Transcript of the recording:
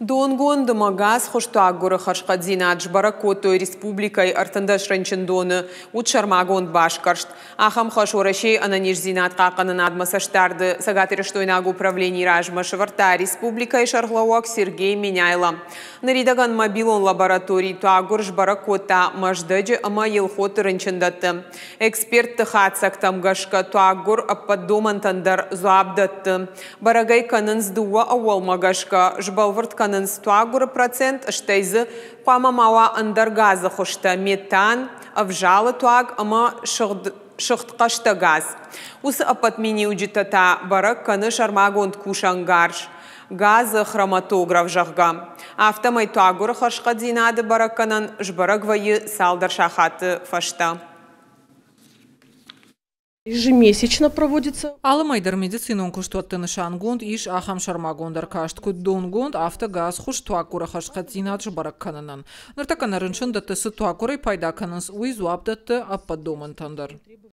Донгонд ӕмӕ газхуыз туаггуыры хӕрзхъӕддзинад сбӕрӕг кодтой республикӕйы 13 рынчындоны. Уыд сӕрмагонд басгӕрст. Ахӕм хӕс Уӕрӕсейы ӕнӕниздзинад хъахъхъӕнынадмӕ цӕстдарды цӕгатирыстойнаг управленийы размӕ сӕвӕрдта республикӕйы сӕргълӕууӕг Сергей Меняйло. Ныридӕгӕн мобилон лаборатори туаггуыр сбӕрӕг кодта Мӕздӕджы ӕмӕ Елхотты рынчындӕтты. Экспертты хатдзӕгтӕм гӕсгӕ туаггуыр ӕппӕт домӕнтӕн дӕр дзуапп дӕтты. Бӕрӕг ӕй кӕнынц дыууӕ ӕууӕлмӕ гӕсгӕ, сбӕлвырд кӕнынц туаггуыры процент, стӕй дзы хъуамӕ ма уа ӕндӕр газы хуызтӕ метан, ӕвзалы туаг ӕмӕ сыгъдхъӕстӕ газ. Уыцы ӕппӕт миниуджытӕ та бӕрӕг кӕны сӕрмагонд кусӕнгарз газы хроматограф, зӕгъгӕ. Афтӕмӕй туаггуыры хӕрзхъӕддзинады бӕрӕггӕнӕн сбӕрӕг вӕййы цалдӕр сахаты фӕстӕ. Ежемесячно проводится. Алы мӕй дӕр медицинон куыстуӕтты нысангонд ис ахӕм сӕрмагонд ӕркаст, куыд донгонд, афтӕ газхуыз туаггуыры хӕрзхъӕддзинад сбӕрӕг кӕнынӕн. Ныртӕккӕ нӕ рынчындӕтты цы туаггуырӕй пайда кӕнынц, уый дзуапп дӕтты ӕппӕт домӕнтӕн дӕр.